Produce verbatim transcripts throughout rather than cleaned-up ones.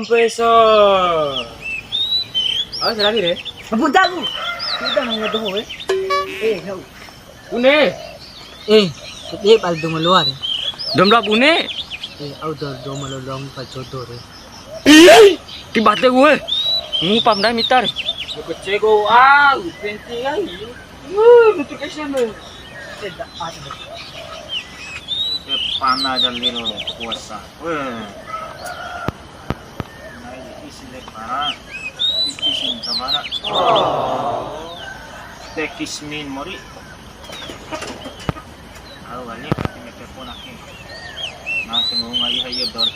Peso. Awas rapi re. Buta ku. Kita nanya doho, eh. Eh, hau. Bune. Eh, dia bal dou ma loa re. Dou ma loa bune. Eh, au dou, dou ma loa loa pa jodo re. Ti bade gue. Ngupa ndai mita re. Kecego au, penting ai. Wuh, notification re. Tidak ada. Pana aja liro puasa. Weh. Nai isi le para, isi sin kamara. Oh. Tekis min mori. Au wali kati me telepon ake. Nah, semua ngai hayo dor.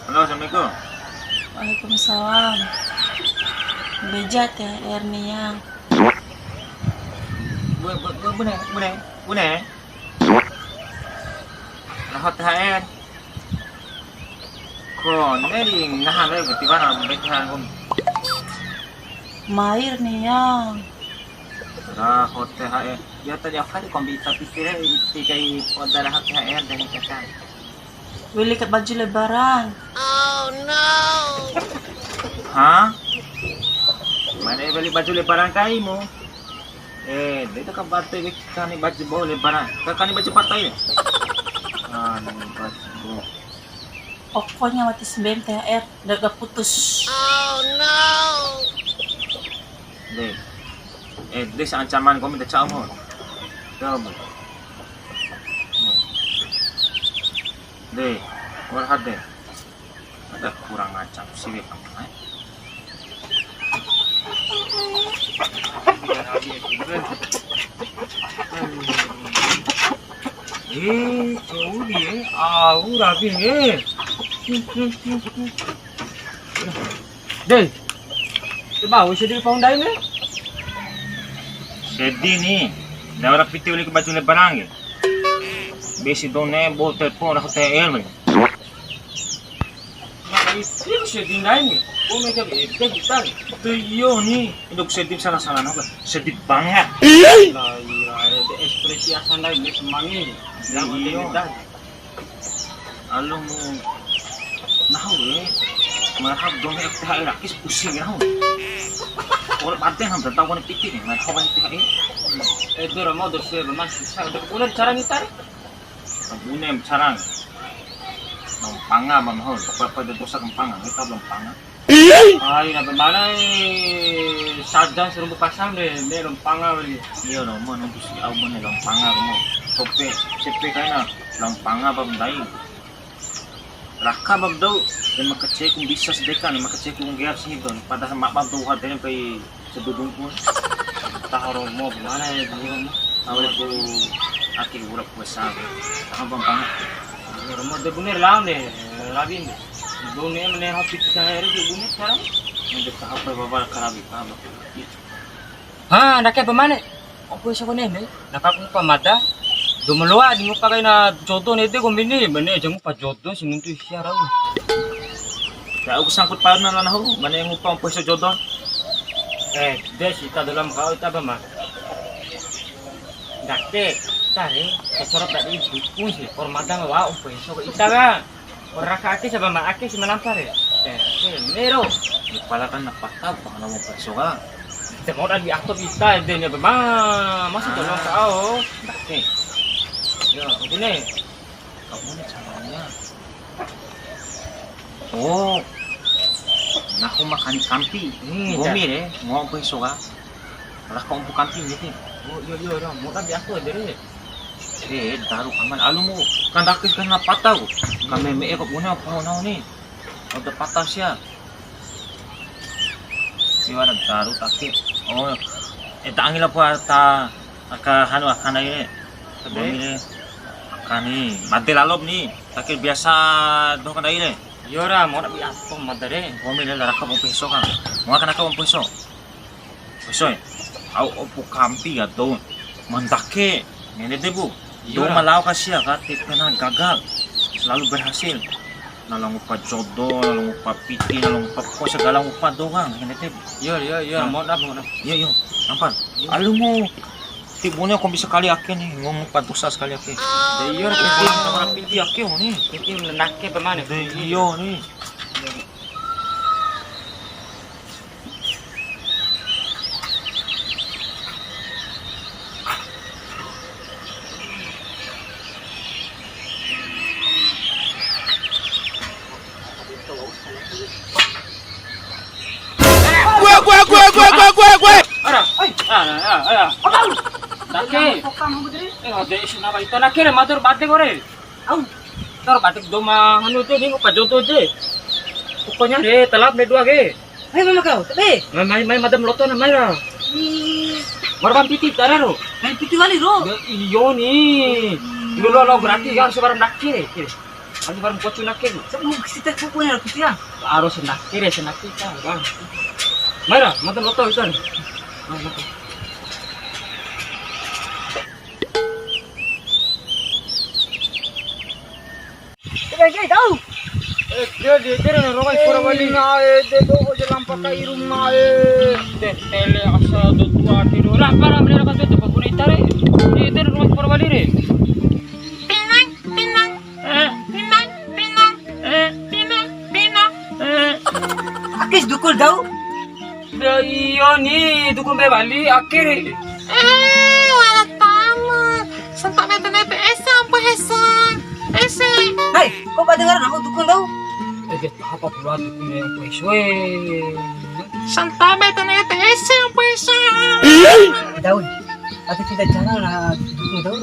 Halo, assalamualaikum. Waalaikumsalam. Beja T H R nia. Bu, bu, bu, bune, bune, bune. Raho T H R. Kone di ngaha le, berarti mana beja kun. Mai nia. Raho T H R. Ya tadi aku hari kombi tapi kira itu kai poda raho T H R dan kakak. Weli kai baju lebaran. Hah? Mana weli baju lebaran kaimu? Eh, beda ka bate be kani baju bau lebaran. Ka kani baju partai ya? Kani baju bau. Pokoknya wati seben T H R, daga putus. De. Eh, de sa ancaman kau minta cau mu. Cau mu. De, warhad de. Ada kurang ajar sih, Bang. Eh, cou dia, au rabi, eh. Dei, coba, wis di pau ndai ne? Sedi ni, da ora piti uli ke baju lebaran ke. Besi done, bol telepon, raho T H R ke. Nah, itu sedi ndai ni. Kau meja beda kita. Itu iyo ni. Induk sedi salah-salah apa? Sedi banget. Lah, iya, ada ekspresi asal ndai, semangi. Iya. Alumu nahu re, marhab done F T H R akis pusing nahu. Ora bade ham tentang kone piti ni, marhab F T H R. Eh, dora mau dosa, memang susah. Udah, udah cara ngitar? Bune carang. Lompanga, Bang Hol. Apa, apa ada dosa kempang, kita lompanga. Ai, na bemana, eh, sadang sarumbu pasang de, de lompanga wali. Iya, romo, nunggu si au bune lompanga, romo. Sope, sepe kaina, lompanga, Bang Dai. Raka, Bang Dau, de makacei ku bisa sedeka, de makacei ku nggear sini, Don. Padahal mak, Bang Dau, hadene pai Sebelum pun tahu romo gimana ya dulu romo. Tahu itu aki urap besar. Tahu bang banget. Romo de bune lao de, rabi de. Bune mene hati kita hari di bune sekarang. Nanti tahap berapa karabi, tahap. Ha, ndake apa mane? Ompu eso kone ne, na ka ngupa mada. Dou ma loa di ngupa kaina jodo ne de kombi ni, mane ja ngupa jodo si nuntu sia rau. Ya, aku sangkut pauna la nahu, mane ngupa ompu eso jodo. Eh, de si ita dalam kau ita apa, Mas? Ndake, ita re, kecorot dari dukun si, por mada wa ompu eso ita ka. Ora raka ake saba ma ake si ma lampa re. Eh, eh, nero. Kepala kan na patah, pahana mau perso ka. Te mau dan diatur ita, ede nya ma, masa tolong kau. Ndake. Ya, aku ne. Kau ne caranya. Oh. Nah, aku makan kampi. Hmm, gomi ya. Re, mau perso ka. Raka ompu kampi ndede. Oh, iyo, iyo, ra, moda di aku aja re. Eh, daru kaman alumu. Kan ndake kan na patah ku. Kame me eko bune apa nau ni. Udah patah sia. Iwara daru take. Oh, eta angi la puata aka hanu akana ini. Kade? Ini akani made lalop ni. Take biasa doho kandai re. Iyo ra, moda di aku mada re. Gomi le raka ompu eso ka. Mau akan raka ompu eso. Peso e, au ompu kampi ka dou ma ndake, ngene de bu. Iyo. Dou ma lao ka sia ka, ti pernah gagal, selalu berhasil. Na lao ngupa jodo, na lao ngupa piti, na lao ngupa pokok segala ngupa dou ka, ngene de bu. Iyo, iyo, iyo, mohon maaf, mohon maaf. Iyo, iyo, ampar. Alumu. Ti bune kombi sakali ake ni, ngomu pantusa sakali ake. De iyo, pinti, pinti ake ni. Pinti ndake pemane. De iyo ni. Gue, gue, gue, gue, gue, gue, gue. Ara. Ai. Ara, ara, ara. Ndake. Eh, ade isu napa ita ndake re, motor bade kore. Au. Tor batik doma anu tu ni, muka joto tu. Pokoknya re, telat me dua ke. Ayo, mama kau, tapi. Mai, mai, mai, madam loto na mai ra. Ih. Marban piti tara ro. Main piti wali ro. Ya, iyo ni. Dulu lo gratis kan sebarang ndake re. Harus barang kocuna ke. Sebelum kita kukunya piti ya. Harus ndake re, ndake ka, bang. Mai ra, madam loto itu. Mai, loto. Ede, ede, tau. Ede, ede, ede, rongai pura wali na, ede, doho je lampa ka irum na, e. Tetele asa do tua tiru. Lah, para mene ka tutu, puna ita re. Ede, rongai pura wali re. Pinang, pinang. Eh. Pinang, pinang. Eh, pinang, pinang. Eh. Akis dukul dau. Ya iyo ni, dukun be wali, ake re. Eh, wala tamu. Santabe tanabe ese, Ompu Heso. Ese. Hai, kok pada dengar nama dukun tau? Eh, dia apa pula dukun yang Ompu Heso, eh? Santabe tanabe ese, Ompu Heso. Daun. Tapi kita jangan lah dukun tau.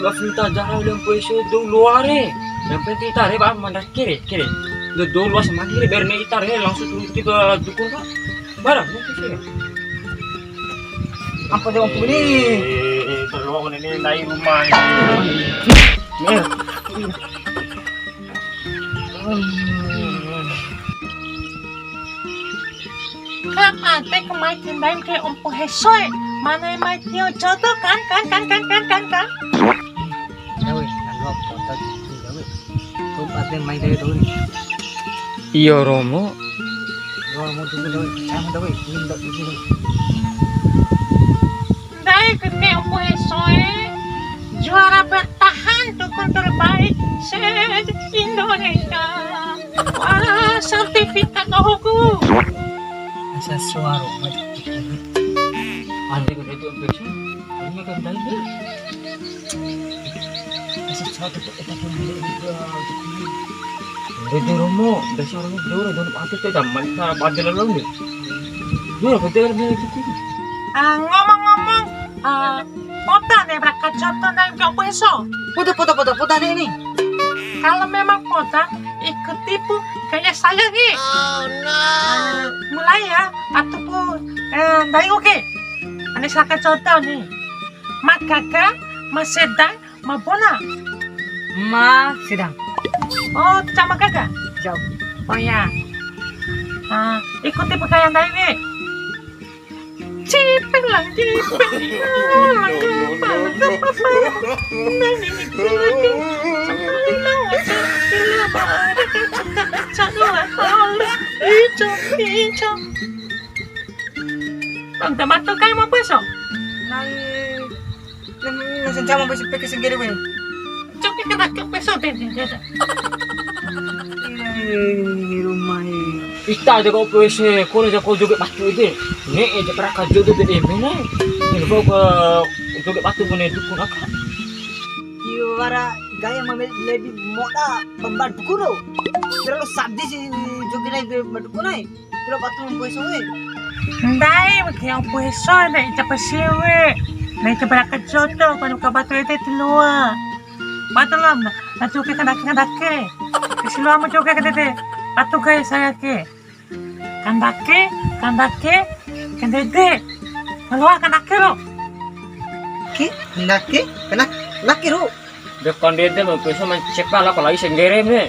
Lah, kita jangan yang Ompu Heso dou loa re. Yang penting ita re, ba, mandar kiri, kiri. Udah dou loa sama kiri, biar nih ita re langsung turun ke dukun, Pak. Barang, itu sih. Apa dia Ompu ini? Eh, terlalu ini dari rumah ini. Nih. Ka ade ke mai timbaim ke Ompu Heso e. Mana mai tio jodoh kan, kan, kan. Dawe, nang lo kota gitu, dawe. Kau ade mai dawe, dawe. Iyo, Romo. Romo dulu, dawe. Sama, dawe. Ini ndak dulu, dawe. Ndai ke Ompu Heso e, juara bertahan, dukun terbaik se-Indonesia. Wah, sertifikat dohoku. Asa suara, Mat. Ande gede tu, Ompu Heso. Ini kan ndai dia. Asa suara tu, kita pun ada juga, dukun. Ede Romo, dasar lu dulu, dulu aku tuh zaman kita badel lu nih. Dulu badel lu nih, gitu. Ah, ngomong-ngomong, ah, poda ne'e baraka jodo ndai ke Ompu Heso. Poda, poda, poda, poda ne'e ni. Kalau memang poda, ikut tipu kayak saya nih. Oh, no. Ah, mulai ya, atuku, eh, ndai oke. Ane baraka jodo ni. Ma gaga, ma sedang, ma bona. Ma sedang. Oh, cama gaga? Jauh. Oh ya. Ah, ikuti pakaian ndai ni. Cipeng lah, cipeng. Ijo, ijo. Tonta matu kai ma peso. Nai. Nasi jama besi peke sendiri we. Coki kena ke peso de de de. Ih, rumah ini. Ita aja kau pese, kau aja kau joget batu itu. Ne'e aja baraka jodo de de mena. Ini kau ke joget batu mena dukun aka. Iyo, wara gaya mame lebih moda pembantu kuno. Terlalu sadis si joget naik pembantu kuno. Pura batu Ompu Heso we. Ndai, ma ke Ompu Heso, ndai ica pasiwe. Ndai ica baraka jodo, panu ka batu ede ti loa. Batu loa, na joge kandake, kandake. Kasi loa ma joge kandede. Batu kai saya ke. Kandake, kandake, kandede. Loa kandake ro. Ke, kandake, kandake ro. De kandede ma peso ma ncepa la, kalai senggere me.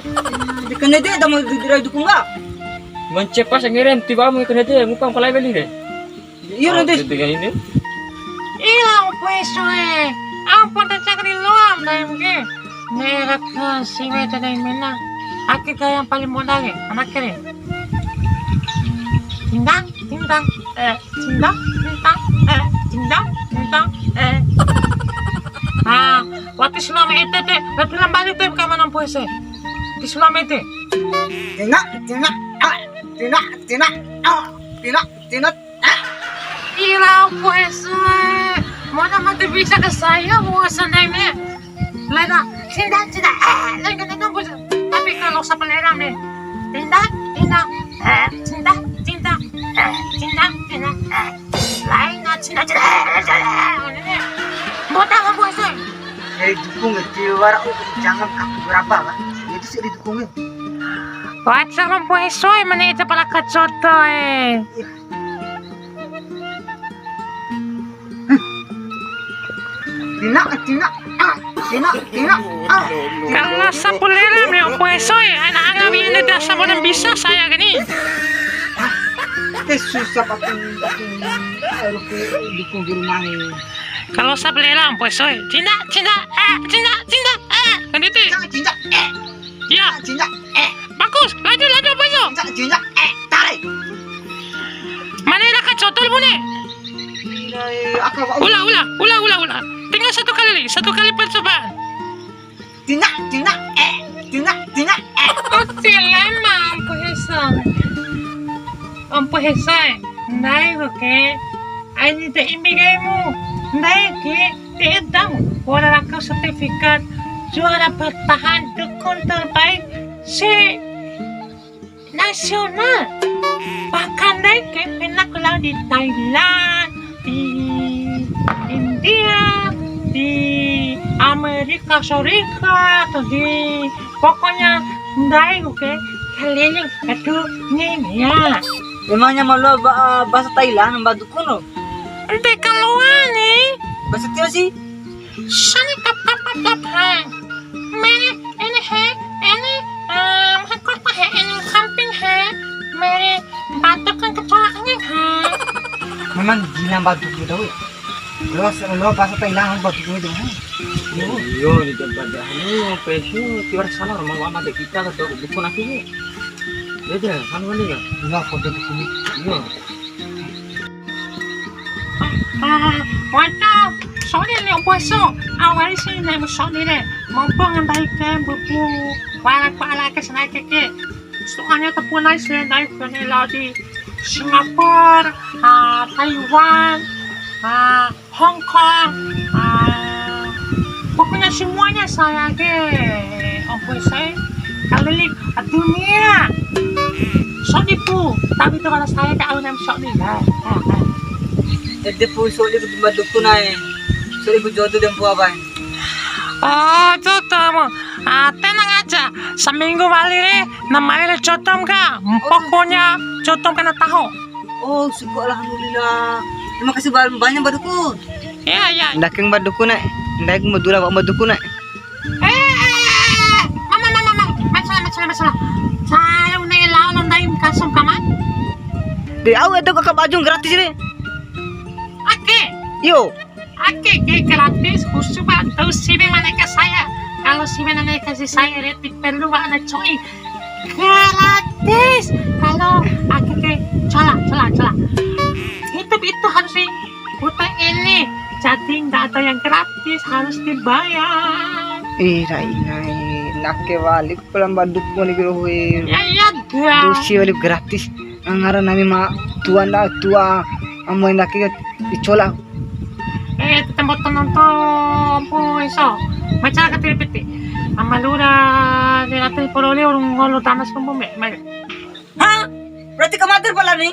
De kandede da ma du-, rai dukun ka? Ma ncepa senggere, tiba ma kandede, ngupa kalai weli de. Iyo, nanti. De, de, ini. Iyo, Ompu Heso e. Apa ta cakri loam, ndai mungkin. Ne'e raka siwe tadai mena. Ake ka yang paling modal ke, anak kere. Tindang, tindang, eh, tindang, tindang, eh. Cinta, cinta, eh. Ah, wati sulama ede te, wati lambali te, kamana Ompu Ese. Ti sulama ede. Tina, tina, ah, tina, tina, ah, tina, tina, ah. Ira Ompu Ese. Mana mati bisa ke saya, Ompu Ese nene. Laina, cinta, cinta, eh, laina, cinta, Ompu Ese. Tapi kalau sapalera nih, cinta, cinta, eh, cinta, cinta, eh, cinta, cinta, eh. Laina, cinta, cinta, eh, cinta, eh, ini. Botak Ompu Ese. Jadi dukung ya, di wara, oh, jangan kaku berapa, Pak. Itu sih didukungin. Wajar Ompu Ese, mana itu pala kacoto, eh. Tina, tina, ah, tina, tina, ah. Kalau sapalera nih, Ompu Ese, anak-anak ini dah sama dan bisa saya gini. Te susah pakai, pakai, harus dukung di rumah ini. Kalau sapalera, Ompu Ese, cinta, cinta, eh, cinta, cinta, eh. Kan itu. Cinta, cinta, eh. Iya. Cinta, eh. Bagus, lanjut, lanjut, Ompu Ese. Cinta, cinta, eh, tarik. Mana ira kacoto, Bune? Ira, eh, aka, aka. Ulang, ulang, ulang, ulang, ulang. Tinggal satu kali lagi, satu kali percobaan. Tina, tina, eh, tina, tina, eh. Oke, lemang, Ompu Ese. Ompu Ese, ndai ku ke, aina ta imbi kaimu, ndai ke, ta edamu, wara raka sertifikat juara bertahan dukun terbaik se nasional. Bahkan ndai ke pernah ku lao di Thailand, di India, di Amerika Serikat, di, pokoknya ndai ku ke keliling ke dunia. Memangnya ma loa ba-, bahasa Thailand, mbah dukun lo? Ede kaloa ni. Bahasa Tio sih? Sani kap kap kap kap hai. Mene, ini hai, ini, em, hai kota hai, ini samping hai. Mene, batuk kan kecoa angin hai. Memang gila mbah dukun tau ya? Lo, lo bahasa Thailand mbah dukun itu, hai. Yo. Iyo, di tempat dah. Ini pesu, tiwara sana rumah mama de kita ke dukun aku ni. Beda, kan mana ya? Iya, foto dukun. Iya. Ah, waduh, sorry nih, Ompu Ese. Awali sih, nih, sorry deh. Mumpung ndai ke, bubu, wara ku ala ke sanai ke ke. Soalnya tepun ai sih, ndai ke nih, lao di Singapura, ah, Taiwan, ah, Hong Kong, ah, pokoknya semuanya saya ke, Ompu Ese, keliling dunia. Sodi pu, tapi itu kalau saya ke alunan sodi lah. Ah, ah. Ede pu sodi ku mbah dukun ai. Sodi ku jodoh dan pu apa? Oh, tuh, tuh, mau. Ah, tenang aja. Seminggu wali re, namanya le cotom ka. Pokoknya cotom kena tahu. Oh, syukur, alhamdulillah. Terima kasih ba-, banyak, Mbah Dukun. Iya, iya. Ndake Mbah Dukun, Nek. Ndake Mbah Dula, Mbah Dukun, Nek. Eh, eh, eh, eh, eh. Mama, mama, mama. Masalah, masalah, masalah. Saya udah lao nonton kasum kaman. De, au itu kakak baju gratis ini. Oke. Yo. Ake ke gratis, khusus ba, tau siwe ma ne'e kai saya. Kalau siwe ma ne'e kai saya, re, ti perlu ba ana co'i. Gratis. Kalau ake ke, cola, cola, cola. Hidup itu harus diputar ini. Jadi nggak ada yang gratis, harus dibayar. Eh, rai, rai. Nake wali ku pelan baduk mo ni, bro, we. Ya, iya, dah. Dusi wali gratis. Ngara nami ma tua nda tua, amo ndake icola. Eh, tembo tononto, Ompu Ese. Maca katiri piti. Amalura, de ate polole urung ngolo tanas kumbu me. Hah? Berarti kamatir pala ni?